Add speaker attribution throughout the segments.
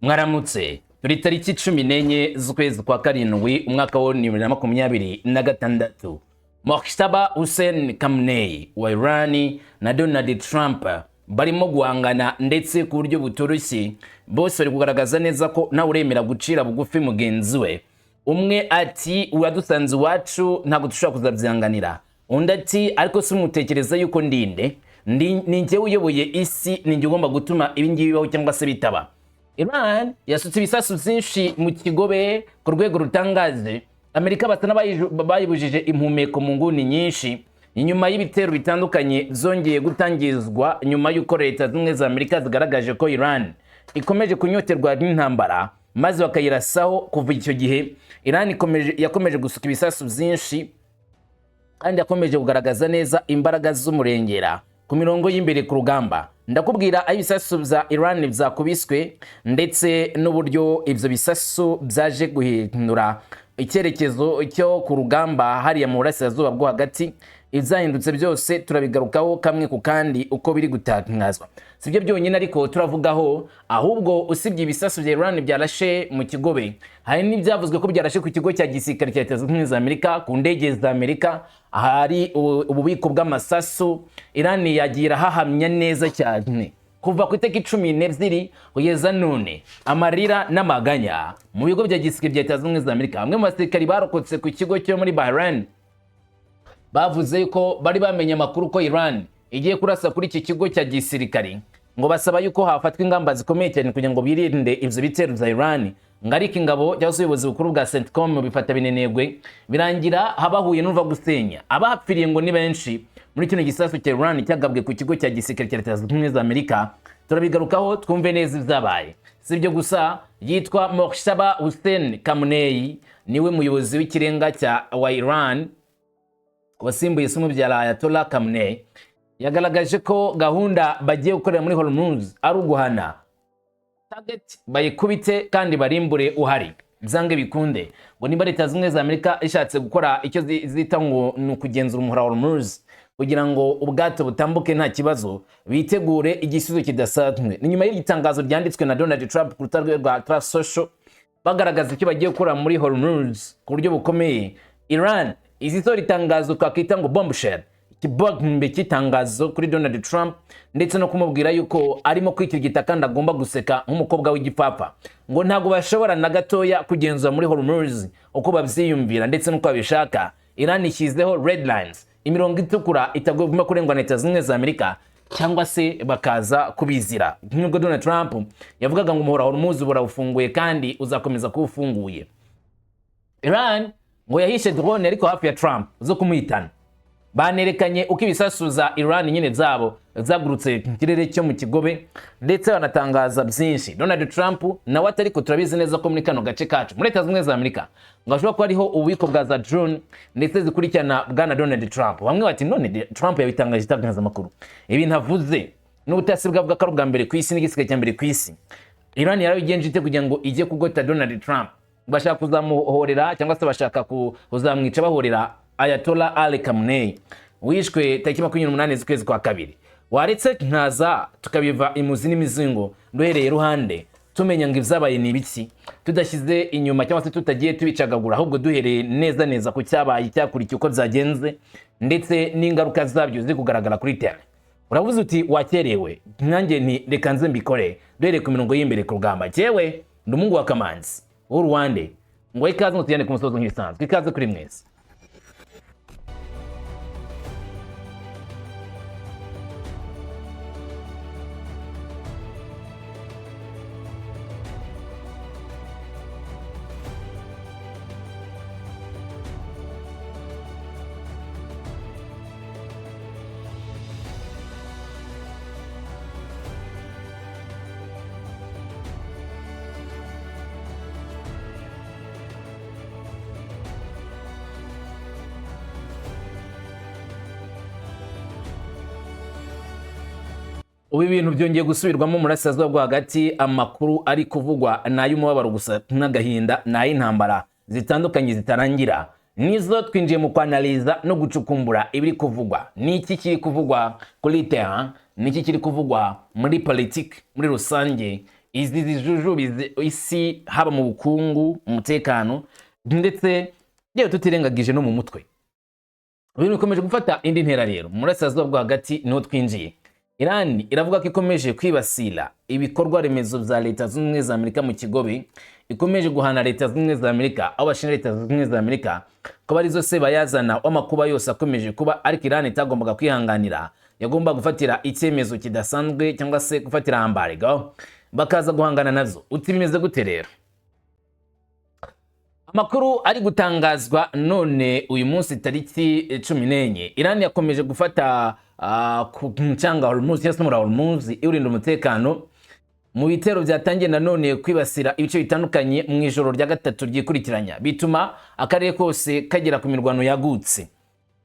Speaker 1: Mwaramutse. Turi tariki 14 z'ukwezi kwa karindwi, umwaka wa 2026. Mojtaba Hussein Khamenei wa Iran na Donald Trump barimo guhangana, ndetse ku buryo butoroshye. Bose bari kugaragaza neza ko nawe uremera gucira bugufi mugenzi we. Umwe ati: "Uradusanze iwacu, ntabwo dushobora kuzabyanganira." Undi ati: "Ariko si mutekereza yuko ndinde ni njyewe uyoboye isi, ni njye ugomba gutuma ibi ngibi bibaho cyangwa se bitaba?" Iran yasutse ibisasu byinshi mu kigobe ku rwego rutangaje. Amerika basa n'abayibujije impumeko mu nguni nyinshi, inyuma y'ibitero bitandukanye byongeye gutangizwa nyuma y'uko Leta Zimwe za Amerika zigaragaje ko Iran ikomeje kunyoterwa n'intambara, maze bakayirasaho. Kuva icyo gihe Iran yakomeje gusuka ibisasu byinshi kandi yakomeje kugaragaza neza imbaraga z'umurengera ku mirongo y'imbere ku rugamba. Ndakubwira aho ibisasu bya Iran byakubiswe, ndetse n'uburyo ibyo bisasu byaje guhindura icyerekezo cyo ku rugamba hariya mu burasirazuba bwo hagati. Ibyahindutse byose turabigarukaho kamwe ku kandi uko biri gutangazwa. Si byo byonyine ariko turavugaho, ahubwo usibye ibisasu bya Iran byarashe mu kigobe, hari n'ibyavuzwe ko byarashe ku kigo cya gisirikare cya Leta Zunze Ubumwe za Amerika, ku ndege za Amerika, ahari ububiko bw'amasasu. Iran yagiye irahahamya neza cyane kuva ku itariki 12 kugeza none. Amarira n'amaganya mu bigo bya gisirikare bya Leta Zunze Ubumwe za Amerika. Bamwe mu basirikari barokotse ku kigo cyo muri Bahrain bavuze ko bari bamenye amakuru ko Iran igiye kurasa kuri iki kigo cya gisirikare, ngo basaba yuko hafatwa ingamba zikomeye cyane kugira ngo birinde ivyo bitero vya Iran. Ngo ariko ingabo cyangwa se ubuyobozi bukuru bwa CENTCOM bifata binenegwe, birangira habahuye n'uva gusenya. Abahapfiriye ngo ni benshi muri kino gisasu cya Iran cyagabwe ku kigo cya gisirikare cya Leta Zunze Ubumwe za Amerika. Turabigarukaho twumve neza ibyabaye. Si ibyo gusa, yitwa Mojtaba Hussein Khamenei, niwe muyobozi w'ikirenga cya wa Iran wasimbuye se umubyara Ayatollah Khamenei. Yagaragaje ko gahunda bagiye gukorera muri Hormuz ari uguhana target, bayikubite kandi barimbure uhari byange bikunde. Ngo niba Leta Zimwe za Amerika ishatse gukora icyo zita ngo ni ukugenzura umuhora wa Hormuz kugira ngo ubwato butambuke nta kibazo, bitegure igisubizo kidasanzwe. Ni nyuma y'iri tangazo ryanditswe na Donald Trump ku rubuga rwe rwa Truth Social, bagaragaza icyo bagiye gukora muri Hormuz ku buryo bukomeye. Iran izisohora itangazo twakwita ngo bombshell, ikibombe cy'itangazo kuri Donald Trump, ndetse no kumubwira yuko arimo kwikirigita kandi agomba guseka nk'umukobwa w'igipfapfa. Ngo ntabwo bashobora na gatoya kugenzura muri Hormuz uko babyiyumvira ndetse n'uko babishaka. Iran ishyizeho red lines, imirongo itukura itagomba kurengwa na Leta Zunze Ubumwe za Amerika, cyangwa se bakaza kubizira. Nubwo Donald Trump yavugaga ngo umuhora wa Hormuz burawufunguye kandi uzakomeza kuba ufunguye, Iran ngo yahishe drone ariko hafi ya Trump zo kumuhitana. Banerekanye uko ibisasu za Iran nyine zabo zagurutse mu kirere cyo mu kigobe, ndetse banatangaza byinshi. Donald Trump nawe atari ko turabizi neza ko muri kano gace kacu muri Leta Zunze Ubumwe za Amerika ngo hashobora kuba hariho ububiko bwa za drone ndetse zikurikirana bwana Donald Trump. Bamwe bati: "None Trump yabitangaje itangazamakuru, ibintu avuze n'ubutasi bwavuga ko ari ubwa mbere ku isi n'igisigaye cya mbere ku isi. Iran yarabigenje ite kugira ngo ijye kugota Donald Trump? Bashaka kuzamuhorera cyangwa se bashaka kuzamwica bahorera Ayatollah Ali Khamenei wishwe tariki 28 z'ukwezi kwa kabiri?" Waretse nkaza tukabiva imuzi n'imizingo, duhereye iruhande, tumenya ngo ibyabaye ni ibiki, tudashyize inyuma cyangwa se tutagiye tubicagagura, ahubwo duhereye neza neza ku cyabaye, icyakurikiye, uko byagenze, ndetse n'ingaruka zabyo ziri kugaragara kuri terrain. Uravuze uti wakerewe, nkanjye nti reka nze mbikore duhereye ku mirongo y'imbere ku rugamba. Jyewe ndi umuhungu wa Kamanzi w'Uruwande, ngo ikaze ngo tujyane ku musozo nk'ibisanzwe. Ikaze kuri mwese. Ubu ibintu byongeye gusubirwamo mu burasirazuba bwo hagati. Amakuru ari kuvugwa ni ay'umubabaro gusa n'agahinda, ni ay'intambara zitandukanye zitarangira. Nizo twinjiye mu kwanaliza no gucukumbura ibiri kuvugwa. Ni iki kiri kuvugwa kuri terrain? Ni iki kiri kuvugwa muri politiki muri rusange? Izi zijujubize isi, haba mu bukungu, umutekano, ndetse yewe tutirengagije no mu mutwe. Ibintu bikomeje gufata indi ntera rero mu Burasirazuba bwo Hagati, niho twinjiye. Iran iravuga ko ikomeje kwibasira ibikorwa remezo bya Leta Zunze Ubumwe za Amerika mu Kigobe, ikomeje guhana Leta Zunze Ubumwe za Amerika, aho bashinja Leta Zunze Ubumwe za Amerika ko arizo se bayazana w'amakuba yose akomeje kuba, ariko Iran itagombaga kwihanganira, yagomba gufatira icyemezo kidasanzwe cyangwa se gufatira embargo, bakaza guhangana nazo. Uti bimeze gute rero? Amakuru ari gutangazwa none uyu munsi tariki 14, Iran yakomeje gufata ku mucanga Hormuz cyangwa se muri Hormuz, iwurinda umutekano mu bitero byatangiye nanone kwibasira ibice bitandukanye mu ijoro rya gatatu ryikurikiranya, bituma akarere kose kagera ku mirwano yagutse.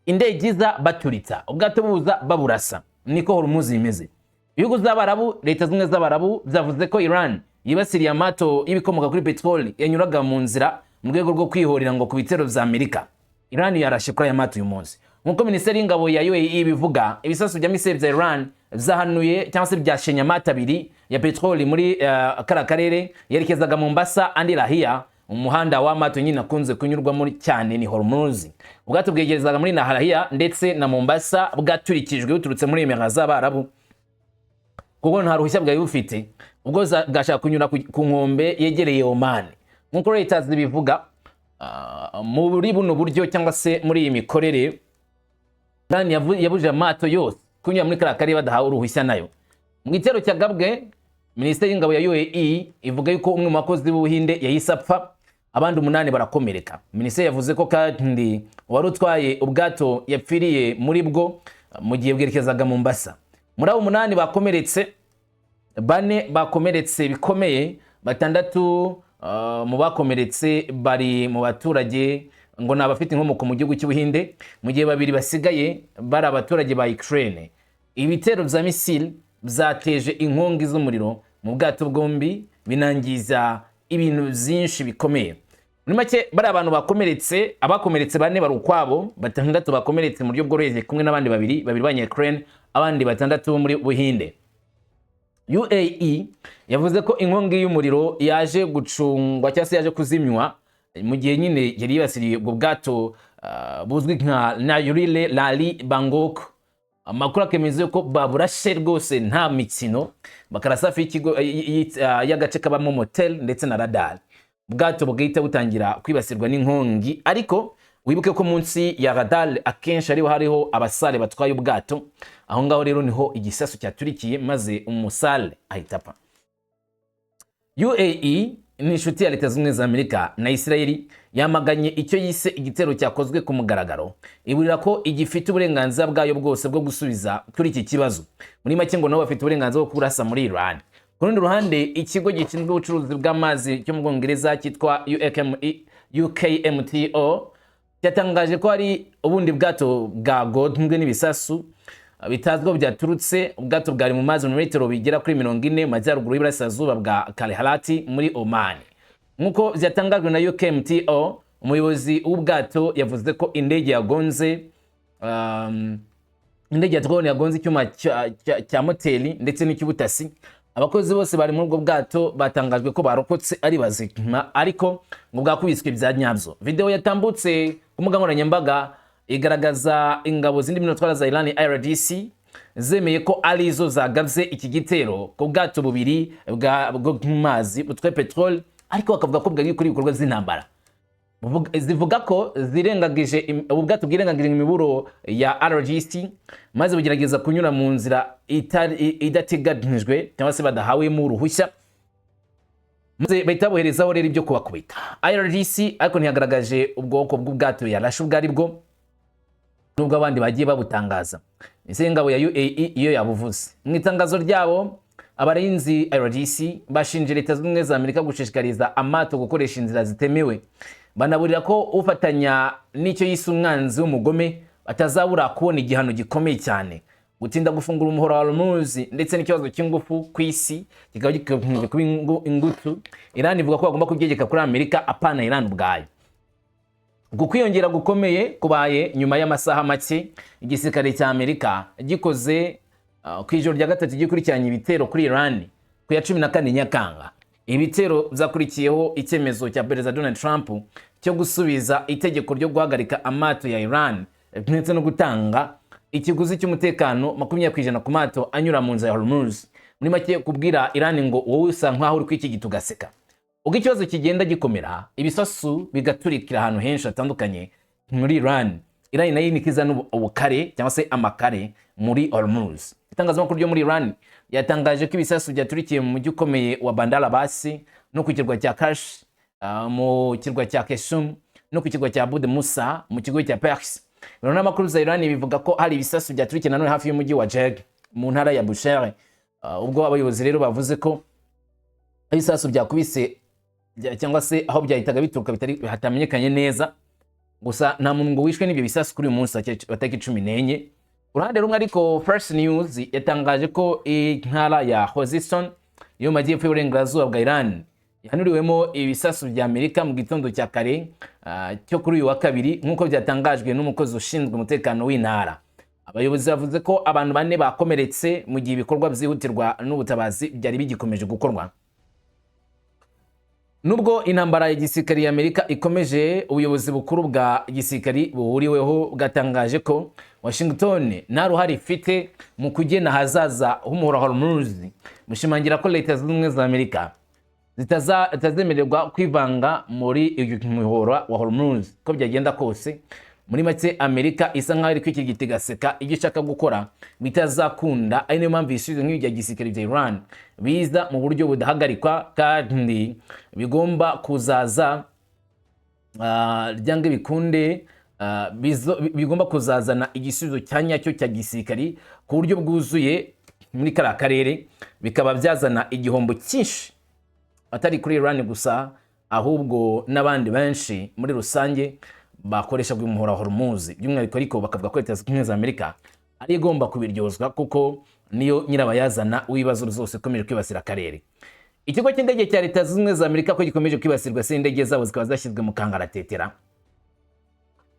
Speaker 1: Indege iza baturitsa, ubwato buza baburasa, niko Hormuz imeze. Ibihugu by'Abarabu, Leta Zimwe z'Abarabu byavuze ko Iran yibasiriye amato y'ibikomoka kuri peteroli yanyuraga mu nzira mu rwego rwo kwihorera ngo ku bitero vya Amerika. Iran yarashe kuri aya mato uyu munsi. Nk'uko Minisiteri y'Ingabo ya UAE ibivuga, ibisasu bya misile bya Iran byahanuye cyangwa se byashenye amato abiri ya peteroli muri kariya karere yerekezaga Mombasa andi Lahia. Umuhanda w'amato nyine akunze kunyurwamo cyane ni Hormuz. Ubwato bwegerezaga muri Nahariya ndetse na Mombasa bwaturikijwe buturutse muri Emirats z'Abarabu, kuko nta ruhushya bwari bufite ubwo bwashaka kunyura ku nkombe yegereye Oman, nk'uko leta zibivuga. Muri buno buryo cyangwa se muri iyi mikorere, Iran yabujije amato yose kunyura muri kariya karere badahawe uruhushya nayo. Mu gitero cyagabwe, Minisiteri y'Ingabo ya UAE ivuga yuko umwe mu bakozi b'Ubuhinde yahise apfa, abandi umunani barakomereka. Minisiteri yavuze ko kandi wari utwaye ubwato yapfiriye muri bwo mu gihe bwerekezaga Mombasa. Muri abo umunani bakomeretse, bane bakomeretse bikomeye, batandatu mu bakomeretse bari mu baturage, ngo ni abafite inkomoko mu gihugu cy'Ubuhinde, mu gihe babiri basigaye bari abaturage ba Ukraine. Ibitero bya misile byateje inkongi z'umuriro mu bwato bwombi, binangiza ibintu byinshi bikomeye. Muri make, bari abantu bakomeretse, abakomeretse bane bari ukwabo, batandatu bakomeretse mu buryo bworoheje kumwe n'abandi babiri, babiri b'abanya Ukraine, abandi batandatu bo muri Buhinde. UAE yavuze ko inkongi y'umuriro yaje gucungwa cyangwa se yaje kuzimywa mu gihe nyine yari yibasiriye ubwo bwato buzwi nka Nayurile Lali Bangkok. Amakuru akemeza ko baburashe rwose nta mikino, bakarasa hafi y'ikigo y'agace kabamo motel ndetse na radar, ubwato bugahita butangira kwibasirwa n'inkongi. Ariko wibuke ko munsi ya radar akenshi ariho hariho abasare batwaye ubwato. Aho ngaho rero niho igisasu cyaturikiye, maze umusare ahita apfa. UAE ni inshuti ya Leta Zunze Ubumwe za Amerika na Isirayeli. Yamaganye icyo yise igitero cyakozwe ku mugaragaro, iburira ko igifite uburenganzira bwayo bwose bwo gusubiza kuri iki kibazo. Muri make, ngo nabo bafite uburenganzira bwo kurasa muri Iran. Ku rundi ruhande, ikigo gishinzwe ubucuruzi bw'amazi cyo mu Bwongereza cyitwa UKMTO cyatangaje ko hari ubundi bwato bwagonzwe n'ibisasu bitazwi aho byaturutse. Ubwato bwari mu mazi mu metero bigera kuri 40 mu majyaruguru y'iburasirazuba bwa Kalharati muri Oman, nk'uko byatangajwe na UKMTO. Umuyobozi w'ubwato yavuze ko indege yagonze indege ya drone yagonze icyuma cya moteri ndetse n'icy'ubutasi. Abakozi bose bari muri ubwo bwato batangajwe ko barokotse ari bazima, ariko ngo bwakubiswe bya nyabyo. Video yatambutse ku mbuga nkoranyambaga igaragaza ingabo zindi minotwara za Iran, IRGC, zemeye ko arizo zagabye iki gitero ku bwato bubiri bwo mu mazi butwaye peteroli, ariko bakavuga ko bwari kuri ibikorwa by'intambara. Zivuga ko zirengagije ubu bwato bwirengagije imiburo ya IRGC, maze bugerageza kunyura mu nzira idateganijwe cyangwa se badahawemo uruhushya, maze bahita boherezaho rero ibyo kubakubita. IRGC ariko ntiyagaragaje ubwoko bw'ubwato yarashe ubwo ari bwo, nubwo abandi bagiye babutangaza. Ese ingabo ya UAE iyo yabuvuze? Mu itangazo ryabo, abarinzi IRGC bashinje Leta Zunze Ubumwe za Amerika gushishikariza amato gukoresha inzira zitemewe, banaburira ko ufatanya n'icyo yise umwanzi w'umugome atazabura kubona igihano gikomeye cyane. Gutinda gufungura umuhoro wa Hormuz ndetse n'ikibazo cy'ingufu ku isi kikaba gikomeje kuba ingutu. Iran ivuga ko bagomba kubyegeka kuri Amerika, apana Iran ubwayo. Uku kwiyongera gukomeye kubaye nyuma y'amasaha make igisirikare cya Amerika gikoze ku ijoro rya gatatu gikurikiranye ibitero kuri Iran. Ku ya 14 Nyakanga, ibitero byakurikiyeho icyemezo cya Perezida Donald Trump cyo gusubiza itegeko ryo guhagarika amato ya Iran ndetse no gutanga ikiguzi cy'umutekano 20% ku mato anyura mu nzira ya Hormuz. Muri make, kubwira Iran ngo wowe usa nkaho uri kwikigita ugaseka. Ubwo ikibazo kigenda gikomera, ibisasu bigaturikira ahantu henshi hatandukanye muri Iran, Iran nayo nikiza ubukare cyangwa se amakare muri Hormuz. Itangazamakuru ryo muri Iran yatangaje ko ibisasu byaturikiye mu mujyi ukomeye wa Bandar Abbas no ku kirwa cya Kash, mu kirwa cya Kesum no ku kirwa cya Bud Musa mu kigo cya Pers. Ibiro n'amakuru za Iran bivuga ko hari ibisasu byaturikiye nanone hafi y'umujyi wa Jeg mu ntara ya Bushehr. Ubwo abayobozi rero bavuze ko ibisasu byakubise cyangwa se aho byahitaga bituruka bitari hatamenyekanye neza. Gusa nta muntu ngo wishwe n'ibyo bisasu kuri uyu munsi wa tariki 14. Uruhande rumwe ariko, First News yatangaje ko intara ya Khuzestan yo mu majyepfo y'uburengerazuba bwa Iran yahanuriwemo ibisasu bya Amerika mu gitondo cya kare cyo kuri uyu wa kabiri, nk'uko byatangajwe n'umukozi ushinzwe umutekano w'intara. Abayobozi bavuze ko abantu bane bakomeretse mu gihe ibikorwa byihutirwa n'ubutabazi byari bigikomeje gukorwa. Nubwo intambara ya gisirikari ya Amerika ikomeje, ubuyobozi bukuru bwa gisirikari buhuriweho bwatangaje ko Washington nta ruhare ifite mu kugena ahazaza h'umuhora Hormuz, bushimangira ko Leta Zunze Ubumwe za Amerika zitazemererwa kwivanga muri uyu muhora wa Hormuz ko byagenda kose. Muri make, Amerika isa nkaho iri kwikirigita igaseka, ibyo ishaka gukora bitazakunda. Ari niyo mpamvu ibisubizo nk'ibi bya gisirikare bya Iran biza mu buryo budahagarikwa kandi bigomba kuzaza byange bikunde, bigomba kuzazana igisubizo cya nyacyo cya gisirikari ku buryo bwuzuye muri kariya karere, bikaba byazana igihombo cyinshi atari kuri Iran gusa, ahubwo n'abandi benshi muri rusange bakoresha umuhora wa Hormuz. By'umwihariko ariko bakavuga ko Leta Zunze Ubumwe za Amerika ari igomba kubiryozwa, kuko niyo nyirabayazana w'ibibazo byose ikomeje kwibasira akarere. Ikigo cy'indege cya Leta Zunze Ubumwe za Amerika ko gikomeje kwibasirwa se, indege zabo zikaba zashyizwe mu kangaratete.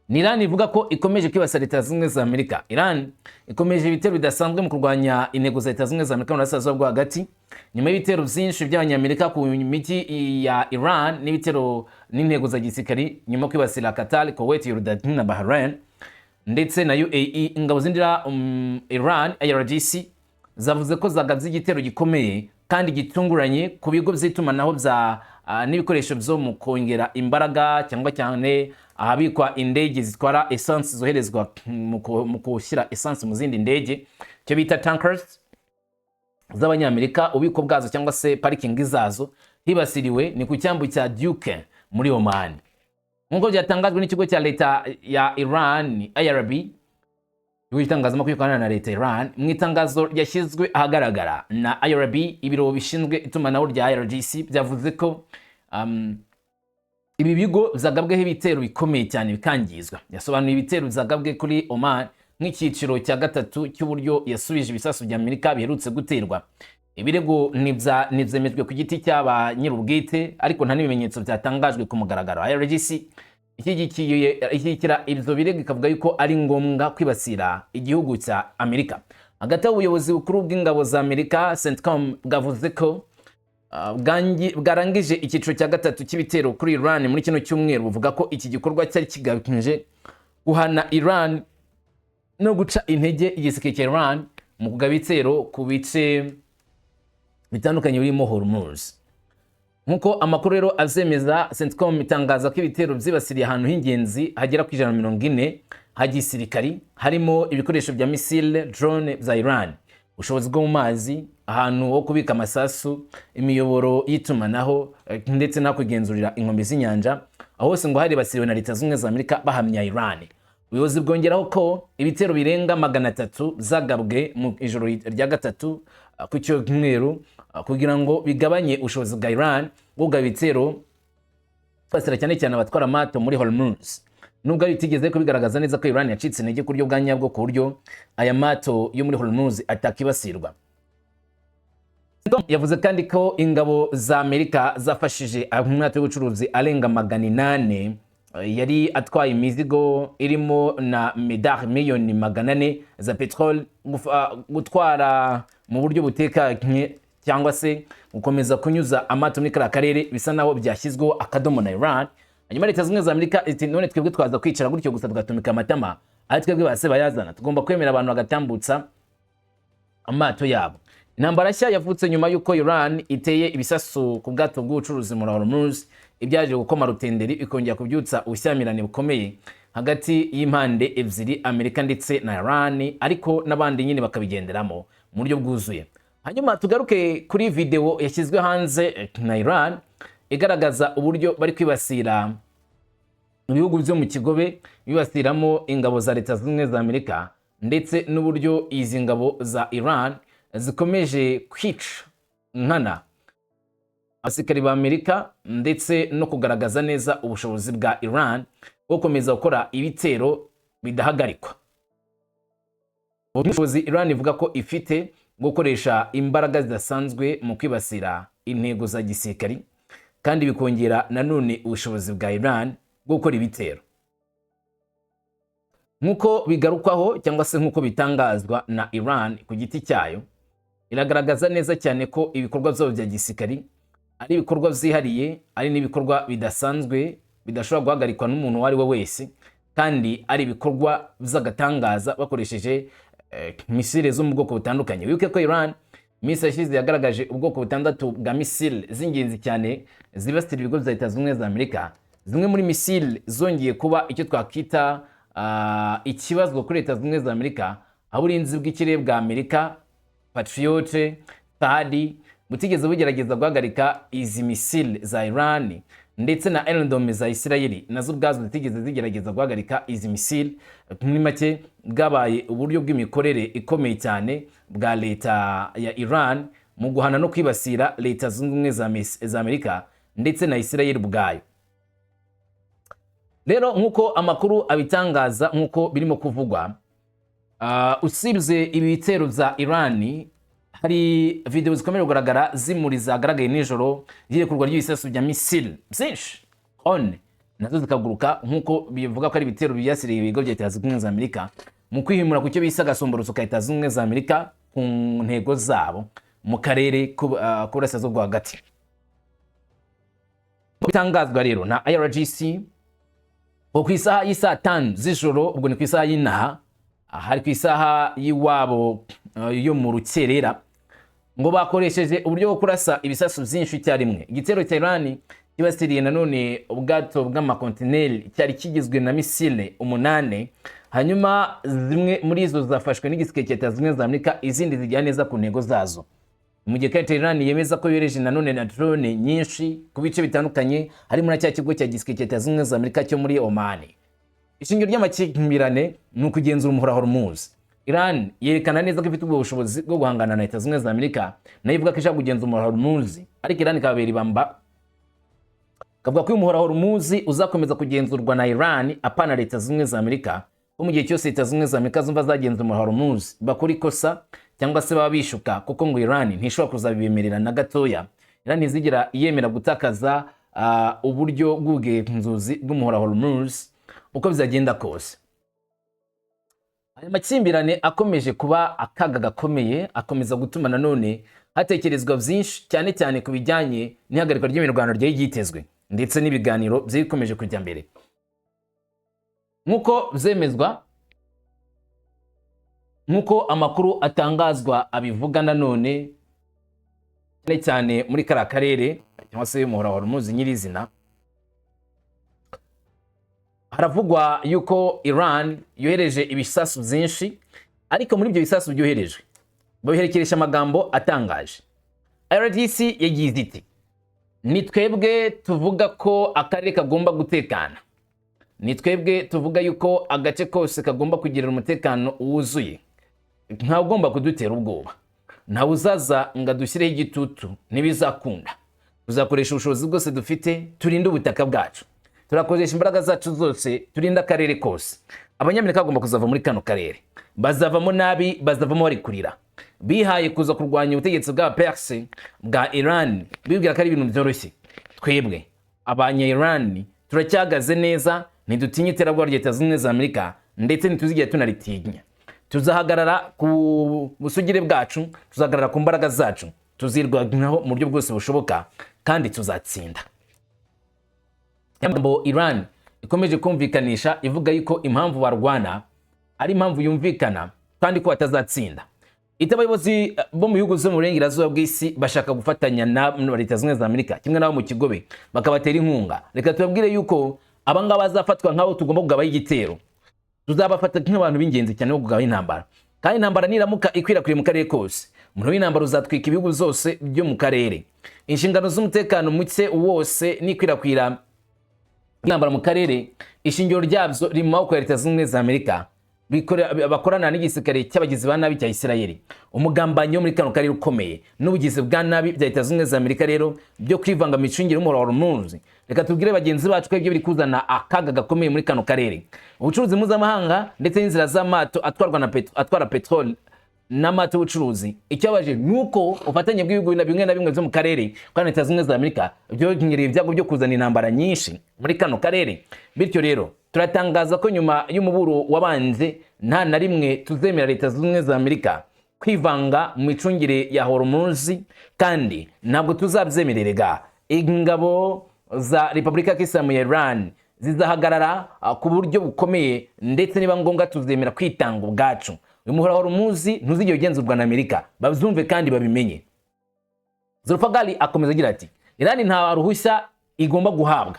Speaker 1: Ni Iran ivuga ko ikomeje kwibasira Leta Zunze Ubumwe za Amerika. Iran ikomeje ibitero bidasanzwe mu kurwanya intego za Leta Zunze Ubumwe za Amerika mu burasirazuba bwo hagati, nyuma y'ibitero byinshi by'Abanyamerika ku mijyi ya Iran n'ibitero n'intego za gisirikari, nyuma yo kwibasira Qatar, Kuwait, Jordan na Bahrain ndetse na UAE. Ingabo zindira Iran, IRGC, zavuze ko zagabye igitero gikomeye kandi gitunguranye ku bigo by'itumanaho bya n'ibikoresho byo mu kongera imbaraga, cyangwa cyane ahabikwa indege zitwara essence zoherezwa mu gushyira essence mu zindi ndege, icyo bita tankers z'Abanyamerika, ububiko bwazo cyangwa se parikingi zazo. Hibasiriwe ni ku cyambu cya Duqm muri Oman, nk'uko byatangajwe n'ikigo cya leta ya Iran, IRB, ikigo cy'itangazamakuru gikorana na leta ya Iran. Mu itangazo ryashyizwe ahagaragara na IRB, ibiro bishinzwe itumanaho rya IRGC byavuze ko ibi bigo byagabweho ibitero bikomeye cyane bikangizwa. Yasobanuye ibitero byagabwe kuri Oman nk'icyiciro cya gatatu cy'uburyo yasubije ibisasu bya Amerika biherutse guterwa. Ibirego ntibyemejwe ku giti cy'aba nyir'ubwite, ariko nta n'ibimenyetso byatangajwe ku mugaragaro. IRGC ishyigikira ibyo birego, ikavuga yuko ari ngombwa kwibasira igihugu cya Amerika. Hagati aho, ubuyobozi bukuru bw'ingabo za Amerika, CENTCOM, bwavuze ko bwarangije icyiciro cya gatatu cy'ibitero kuri Iran muri kino cyumweru. Buvuga ko iki gikorwa cyari kigamije guhana Iran no guca intege igisirikare cya Iran mu kugaba ibitero ku bice bitandukanye birimo Hormuz. Nk'uko amakuru rero abyemeza, CENTCOM itangaza ko ibitero byibasiriye ahantu h'ingenzi hagera ku 140 ha gisirikari, harimo ibikoresho bya missile, drone bya Iran, ubushobozi bwo mu mazi, ahantu ho kubika amasasu, imiyoboro y'itumanaho ndetse n'aho kugenzurira inkombe z'inyanja. Aho hose ngo haribasiriwe na Leta Zunze Ubumwe za Amerika bahamya Iran. Ubuyobozi bwongeraho ko ibitero birenga 300 zagabwe mu ijoro rya gatatu ku cyumweru kugira ngo bigabanye ubushobozi bwa Iran bwo kugaba ibitero kwibasira cyane cyane abatwara amato muri Hormuz, nubwo ari bitigeze kubigaragaza neza ko Iran yacitse intege ku buryo bwa nyabwo, ku buryo aya mato yo muri Hormuz atakibasirwa. Yavuze kandi ko ingabo za Amerika zafashije amato y'ubucuruzi arenga 800 yari atwaye imizigo irimo na medar miliyoni 400 za peteroli gutwara mu buryo butekanye. cyangwa se gukomeza kunyuza amato muri kariya karere bisa naho byashyizweho akadomo na Iran. Hanyuma Leta Zunze Ubumwe za Amerika iti: "None twebwe twaza kwicara gutyo gusa tugatumika amatama ari twebwe base bayazana? Tugomba kwemera abantu bagatambutsa amato yabo." Intambara nshya yavutse nyuma y'uko Iran iteye ibisasu ku bwato bw'ubucuruzi muri Hormuz, ibyaje gukoma rutenderi ikongera kubyutsa ubushyamirane bukomeye hagati y'impande ebyiri, Amerika ndetse na Iran, ariko n'abandi nyine bakabigenderamo mu buryo bwuzuye. Hanyuma tugaruke kuri video yashyizwe hanze na Iran igaragaza uburyo bari kwibasira ibihugu byo mu Kigobe, bibasiramo ingabo za Leta Zunze Ubumwe za Amerika, ndetse n'uburyo izi ngabo za Iran zikomeje kwica nkana abasirikari ba Amerika, ndetse no kugaragaza neza ubushobozi bwa Iran bwo gukomeza gukora ibitero bidahagarikwa. Ubushobozi Iran ivuga ko ifite bwo gukoresha imbaraga zidasanzwe mu kwibasira intego za gisirikari, kandi bikongera nanone ubushobozi bwa Iran bwo gukora ibitero, nk'uko bigarukwaho cyangwa se nk'uko bitangazwa na Iran ku giti cyayo. Iragaragaza neza cyane ko ibikorwa byabo bya gisirikari ari ibikorwa byihariye, ari n'ibikorwa bidasanzwe bidashobora guhagarikwa n'umuntu uwo ari we wese, kandi ari ibikorwa by'agatangaza bakoresheje misile zo mu bwoko butandukanye. Wibuke ko Iran minsi yashize yagaragaje ubwoko butandatu bwa misile z'ingenzi cyane zibasira ibigo bya Leta Zunze Ubumwe za Amerika. Zimwe muri misile zongeye kuba icyo twakwita ikibazo kuri Leta Zunze Ubumwe za Amerika, aho uburinzi bw'ikirere bwa Amerika, Patriot, THAAD, butigeze bugerageza guhagarika izi misile za Iran, ndetse na Iron Dome za Isirayeli nazo ubwazo zitigeze zigerageza guhagarika izi misile. Muri make, bwabaye uburyo bw'imikorere ikomeye cyane bwa leta ya Iran mu guhana no kwibasira Leta Zunze Ubumwe za Amerika ndetse na Isirayeli ubwayo. Rero nk'uko amakuru abitangaza, nk'uko birimo kuvugwa, usibye ibi bitero bya Iran, hari video zikomeje kugaragara zimuri zagaragaye nijoro ry'irekurwa ry'ibisasu bya misile byinshi on nazo zikaguruka, nk'uko bivuga ko ari ibitero byasiriye ibigo bya Leta Zunze Ubumwe za Amerika mu kwihimura ku cyo bise agasomborotso ka Leta Zunze Ubumwe za Amerika ku ntego zabo mu karere k'uburasirazuba bwo hagati. Bitangazwa rero na IRGC ngo ku isaha y'isaa 5 z'ijoro, ubwo ni ku isaha y'inaha, hari ku isaha y'iwabo yo mu rukerera, ngo bakoresheje uburyo bwo kurasa ibisasu byinshi icyarimwe. Igitero cya Iran kibasiriye nanone ubwato bw'amakontineri cyari kigizwe na misile umunane, hanyuma zimwe muri izo zafashwe n'igisirikare cya Leta Zunze Ubumwe za Amerika, izindi zijya neza ku ntego zazo. Mu gihe kandi Iran yemeza ko yohereje nanone na drone nyinshi ku bice bitandukanye, harimo na cya kigo cya gisirikare cya Leta Zunze Ubumwe za Amerika cyo muri Oman. Ishingiro ry'amakimbirane ni ukugenzura umuhora Hormuz. Iran yerekana neza ko ifite ubwo bushobozi bwo guhangana na Leta Zunze Ubumwe za Amerika, nayo ivuga ko ishaka kugenzura umuhora Hormuz, ariko Iran ikababera ibamba, kavuga ko uyu muhora Hormuz uzakomeza kugenzurwa na Iran, apana Leta Zunze Ubumwe za Amerika, ko mu gihe cyose Leta Zunze Ubumwe za Amerika zumva zagenzura umuhora Hormuz bakora ikosa cyangwa se baba bishuka, kuko ngo Iran ntishobora kuzabibemerera na gatoya. Iran ntizigera yemera gutakaza uburyo bw'ubugenzuzi bw'umuhora Hormuz uko bizagenda kose. Aya makimbirane akomeje kuba akaga gakomeye, akomeza gutuma nanone hatekerezwa byinshi, cyane cyane ku bijyanye n'ihagarikwa ry'imirwano ryari ryitezwe ndetse n'ibiganiro byikomeje kujya mbere. Nk'uko byemezwa, nk'uko amakuru atangazwa abivuga nanone, cyane cyane muri kariya karere cyangwa se umuhora wa Hormuz nyirizina, haravugwa yuko Iran yohereje ibisasu byinshi, ariko muri ibyo bisasu byoherejwe babiherekeresha amagambo atangaje. IRGC yagize iti: "Ni twebwe tuvuga ko akarere kagomba gutekana, ni twebwe tuvuga yuko agace kose kagomba kugirira umutekano wuzuye. Ntawe ugomba kudutera ubwoba, ntawe uzaza ngo adushyireho igitutu, ntibizakunda. Tuzakoresha ubushobozi bwose dufite turinde ubutaka bwacu, turakoresha imbaraga zacu zose turinde akarere kose. Abanyamerika bagomba kuzava muri kano karere, bazavamo nabi, bazavamo bari kurira. Bihaye kuza kurwanya ubutegetsi bwa Perse bwa Iran, bibwira ko ari ibintu byoroshye. Twebwe abanya Iran turacyahagaze neza, ntidutinya iterabwoba rya Leta Zunze Ubumwe za Amerika, ndetse ntituzigera tunaritinya. Tuzahagarara ku busugire bwacu, tuzahagarara ku mbaraga zacu." Tuzirwanaho mu buryo bwose bushoboka kandi tuzatsinda. Amagambo Iran ikomeje kumvikanisha ivuga yuko impamvu barwana ari impamvu yumvikana kandi ko batazatsinda. Ita abayobozi bo mu bihugu byo mu burengerazuba bw'isi bashaka gufatanya na Leta Zunze Ubumwe za Amerika kimwe n'abo mu Kigobe bakabatera inkunga, reka tubabwire yuko abangaba bazafatwa nk'abo tugomba kugabaho igitero. Tuzabafata nk'abantu b'ingenzi cyane bo kugabaho intambara, kandi intambara niramuka ikwirakwiriye mu karere kose, umuriro w'intambara uzatwika ibihugu byose byo mu karere. Inshingano z'umutekano muke wose n'ikwirakwira intambara mu karere, ishingiro ryabyo riri mu maboko ya Leta Zunze Ubumwe za Amerika bakorana n'igisirikare cy'abagizi ba nabi cya Isirayeli, umugambanyi wo muri kano karere ukomeye n'ubugizi bwa nabi bya Leta Zunze Ubumwe za Amerika rero byo kwivanga mu micungire y'umuhora wa Hormuz. Reka tubwire bagenzi bacu ko ibyo biri kuzana akaga gakomeye muri kano karere, ubucuruzi mpuzamahanga ndetse n'inzira z'amato atwarwa na atwara peteroli n'amato y'ubucuruzi. Icyabaje ni uko ubufatanye bw'ibihugu na bimwe na bimwe byo mu karere kandi Leta Zunze Ubumwe za Amerika byongereye ibyago byo kuzana intambara nyinshi muri kano karere. Bityo rero turatangaza ko nyuma y'umuburo wabanje, nta na rimwe tuzemera Leta Zunze Ubumwe za Amerika kwivanga mu micungire ya Hormuz, kandi ntabwo tuzabyemererega. Ingabo za Repubulika ya Kisilamu ya Iran zizahagarara ku buryo bukomeye, ndetse niba ngombwa tuzemera kwitanga ubwacu. Uyu muhora wa Hormuz ntuzigera ugenzurwa na Amerika, babyumve kandi babimenye. Zolfaghari akomeza agira ati: "Iran nta ruhushya igomba guhabwa."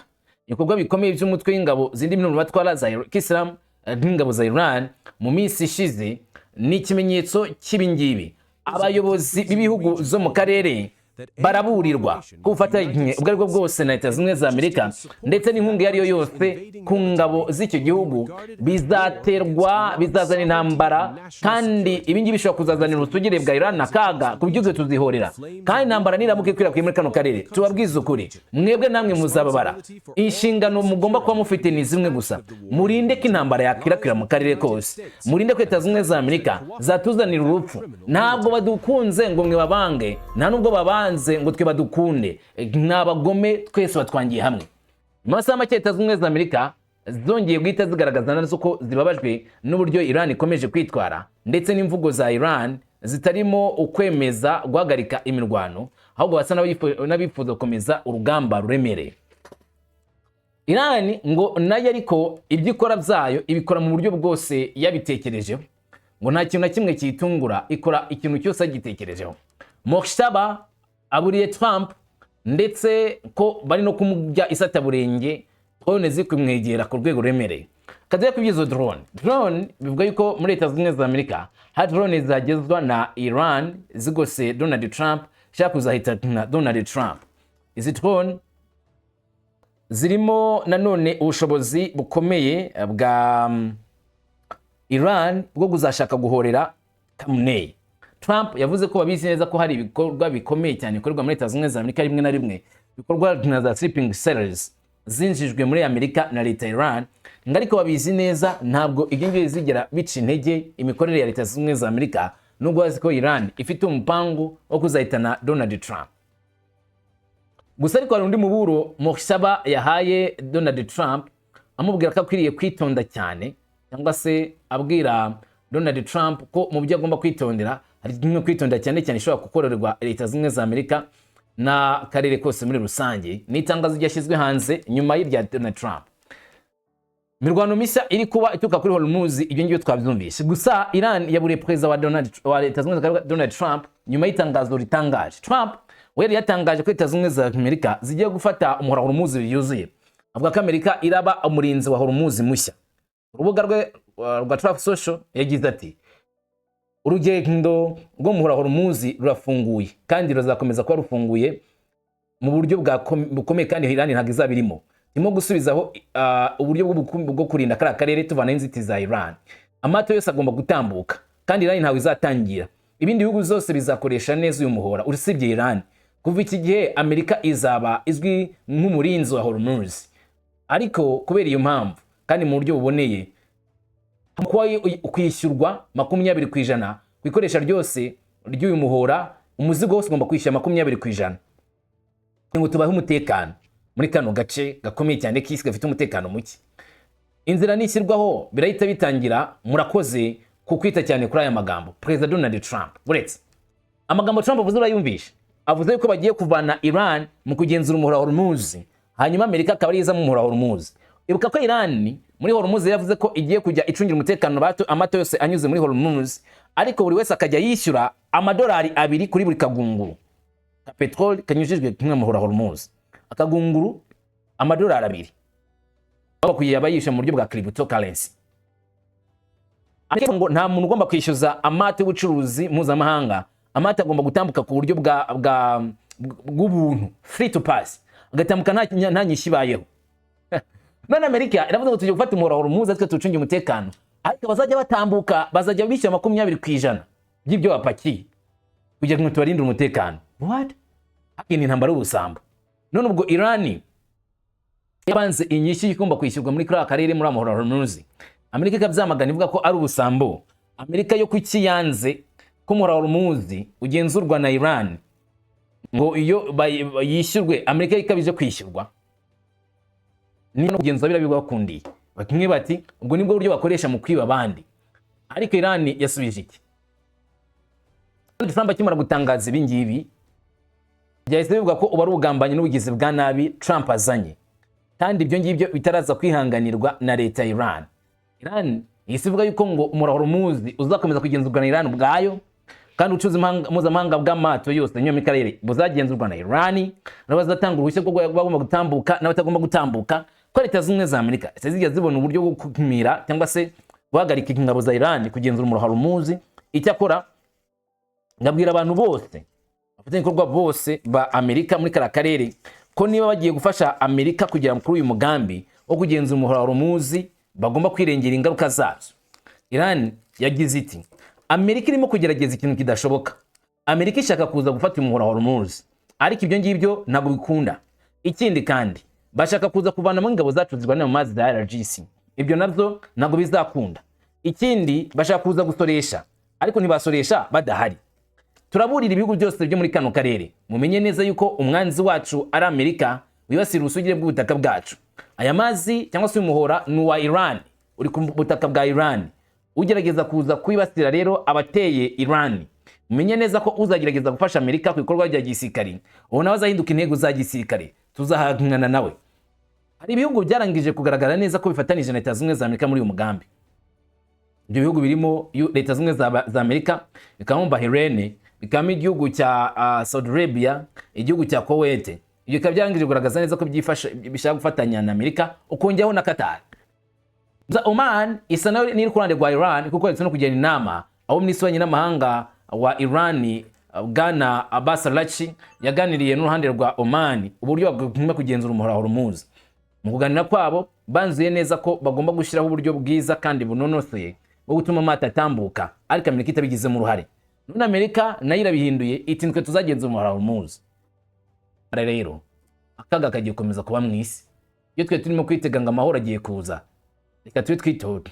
Speaker 1: Ibikorwa bikomeye by'umutwe w'ingabo zindi batwara za Kisilamu nk'ingabo za Iran mu minsi ishize ni ikimenyetso cy'ibingibi. Abayobozi b'ibihugu zo mu karere baraburirwa ko ubufatanye ubwo aribwo bwose na Leta Zunze Ubumwe za Amerika ndetse n'inkunga iyo ari yo yose ku ngabo z'icyo gihugu bizaterwa, bizazana intambara, kandi ibingibi bishobora kuzazanira ubusugire bwa Iran akaga ku buryo twe tuzihorera. Kandi intambara niramuka ikwirakwiye muri kano karere, tubabwize ukuri, mwebwe namwe muzababara. Inshingano mugomba kuba mufite ni zimwe gusa: murinde ko intambara yakwirakwira mu karere kose, murinde ko Leta Zunze Ubumwe za Amerika zatuzanira urupfu. Ntabwo badukunze ngo mwe babange, nta nubwo babanze ngo twe badukunde. Ni abagome, twese batwangiye hamwe. Mu masaha make, Leta Zunze Ubumwe za Amerika zongeye guhita zigaragaza nazo ko zibabajwe n'uburyo Iran ikomeje kwitwara, ndetse n'imvugo za Iran zitarimo ukwemeza guhagarika imirwano, ahubwo basa n'abifuza gukomeza urugamba ruremereye. Iran ngo nayo ariko ibyo ikora byayo ibikora mu buryo bwose yabitekerejeho, ngo nta kintu na kimwe kiyitungura, ikora ikintu cyose yagitekerejeho. Mojtaba aburiye Trump ndetse ko bari no kumurya isataburenge, drone ziri kumwegera ku rwego ruremereye. Kaziye ku by'izo drone, bivuga yuko muri Leta Zunze Ubumwe za Amerika hari drone zagezwa na Iran zigose Donald Trump, ishaka kuzahitana Donald Trump. Izi drone zirimo nanone ubushobozi bukomeye bwa Iran bwo kuzashaka guhorera Khamenei. Trump yavuze ko babizi neza ko hari ibikorwa bikomeye cyane bikorerwa muri Leta Zunze Ubumwe za Amerika, rimwe na rimwe bikorwa na za sleeping cells zinjijwe muri Amerika na leta ya Iran, ngo ariko babizi neza, ntabwo ibyo ngibyo bizigera bica intege imikorere ya Leta Zunze Ubumwe za Amerika, nubwo bazi ko Iran ifite umupangu wo kuzahitana Donald Trump. Gusa ariko hari undi muburo Mojtaba yahaye Donald Trump, amubwira ko akwiriye kwitonda cyane, cyangwa se abwira Donald Trump ko mu byo agomba kwitondera hari kimwe kwitonda cyane cyane ishobora gukorerwa Leta Zunze Ubumwe za Amerika n'akarere kose muri rusange. Ni itangazo ryashyizwe hanze nyuma y'irya Donald Trump. Imirwano mishya iri kuba ituruka kuri Hormuz, ibyo ngibyo twabyumvise. Gusa Iran yaburiye perezida wa Leta Zunze Ubumwe za Amerika Donald Trump nyuma y'itangazo ritangaje. Trump we yari yatangaje ko Leta Zunze Ubumwe za Amerika zigiye gufata umuhora wa Hormuz yuzuye, avuga ko Amerika iraba umurinzi wa Hormuz mushya. Urubuga rwe rwa Truth Social yagize ati: "Urugendo rw'umuhora wa Hormuz rurafunguye kandi ruzakomeza kuba rufunguye mu buryo bukomeye, kandi Iran ntabwo izaba irimo. Turimo gusubizaho uburyo bwo kurinda kariya karere, tuvanaho inzitizi za Iran. Amato yose agomba gutambuka kandi Iran ntabwo izatangira. Ibindi bihugu byose bizakoresha neza uyu muhora usibye Iran. Kuva iki gihe Amerika izaba izwi nk'umurinzi wa Hormuz. Ariko kubera iyo mpamvu kandi mu buryo buboneye, kuba kwishyurwa 20% ku ikoresha ryose ry'uyu muhora, umuzigo wose ugomba kwishyura 20% ngo tubahe umutekano muri kano gace gakomeye cyane k'isi gafite umutekano muke. Inzira nishyirwaho birahita bitangira. Murakoze ku kwita cyane kuri aya magambo." Perezida Donald Trump, uretse amagambo Trump avuze, urayumvishe? Avuze yuko bagiye kuvana Iran mu kugenzura umuhora wa Hormuz, hanyuma Amerika akaba ariza mu muhora wa Hormuz. Ibuka ko Iran muri Hormuz yavuze ko igiye kujya icungira umutekano bato amato yose anyuze muri Hormuz, ariko buri wese akajya yishyura amadolari 2 kuri buri kagunguru ka peteroli kanyujijwe kumwe mu muhora wa Hormuz. Akagunguru amadolari 2 bakwiye abayishyura mu buryo bwa cryptocurrency. Ariko ngo nta muntu ugomba kwishyuza amato y'ubucuruzi mpuzamahanga. Amato agomba gutambuka ku buryo bwa bwa bw'ubuntu, free to pass, agatambuka nta nyishyu ibayeho. None Amerika iravuga ngo tugiye gufata umuhora wa Hormuz twe tuwucunge umutekano, ariko abazajya batambuka bazajya bishyura 20% by'ibyo bapakiye kugira ngo tubarinde umutekano. What? Ni intambara y'ubusambo. None ubwo Irani yabanze inyishyu igomba kwishyurwa muri kariya karere muri muhora wa Hormuz, Amerika ikabyamagana ivuga ko ari ubusambo. Amerika yo kuki yanze ko umuhora wa Hormuz ugenzurwa na Iran, ngo iyo yishyurwe, Amerika ikabije kwishyurwa niyo no kugenzura biriya bibakundiye? Bamwe bati ubwo nibwo buryo bakoresha mu kwiba abandi. Ariko Iran yasubije iki? Donald Trump akimara gutangaza ibi ngibi, byahise bivuga ko ubu ari ubugambanyi n'ubugizi bwa nabi Trump azanye, kandi ibyo ngibyo bitaraza kwihanganirwa na leta ya Iran. Iran ihise ivuga yuko ngo umuhora wa Hormuz uzakomeza kugenzurwa na Iran ubwayo, kandi ubucuruzi mpuzamahanga bw'amato yose anyura muri karere buzagenzurwa na Iran, nabo bazatanga uruhushya rwo bagomba gutambuka n'abatagomba gutambuka, ko Leta Zunze Ubumwe za Amerika zizigera zibona uburyo bwo gukumira cyangwa se guhagarika ingabo za Iran kugenzura umuhora wa Hormuz. Icyakora ngabwira abantu bose, abafatanyabikorwa bose ba Amerika muri kariya karere, ko niba bagiye gufasha Amerika kugera kuri uyu mugambi wo kugenzura umuhora wa Hormuz, bagomba kwirengera ingaruka zabyo. Iran yagize iti: "Amerika irimo kugerageza ikintu kidashoboka. Amerika ishaka kuza gufata umuhora wa Hormuz, ariko ibyo ngibyo ntabwo bikunda. Ikindi kandi, bashaka kuza kuvanamo ingabo zacu zirwanira mu mazi za IRGC. Ibyo nabyo ntabwo bizakunda. Ikindi, bashaka kuza gusoresha, ariko ntibasoresha badahari. Turaburira ibihugu byose byo muri kano karere: mumenye neza yuko umwanzi wacu ari Amerika wibasira ubusugire bw'ubutaka bwacu. Aya mazi cyangwa se uyu muhora ni uwa Iran, uri ku butaka bwa Iran. Ugerageza kuza kwibasira rero abateye Iran. Mumenye neza ko uzagerageza gufasha Amerika ku bikorwa bya gisirikari, uwo nawe azahinduka intego za gisirikare, tuzahangana nawe." Hari ibihugu byarangije kugaragara neza ko bifatanije na Leta Zunze Ubumwe za Amerika muri uyu mugambi. Ibyo bihugu birimo Leta Zunze Ubumwe za Amerika, bikabamo Bahrain, bikabamo igihugu cya Saudi Arabia, igihugu cya Kuwait. Ibyo bikaba byarangije kugaragaza neza ko bishaka gufatanya na Amerika, ukongeraho na Qatar. Oman isa nayo n'iri ku ruhande rwa Iran, kuko yaretse no kugirana inama aho minisitiri w'ububanyi n'amahanga wa Iran, Bwana Abbas Araghchi, yaganiriye n'uruhande rwa Oman uburyo bagomba kugenzura umuhora wa Hormuz. Mu kuganira kwabo, banzuye neza ko bagomba gushyiraho uburyo bwiza kandi bunonosoye bwo gutuma amato atambuka, ariko Amerika itabigizemo uruhare. None Amerika nayo irabihinduye, iti nitwe tuzagenzura umuhora wa Hormuz. Rero akaga kagiye gukomeza kuba mu isi. Iyo twe turimo kwitega ngo amahoro agiye kuza, reka tube twitonze.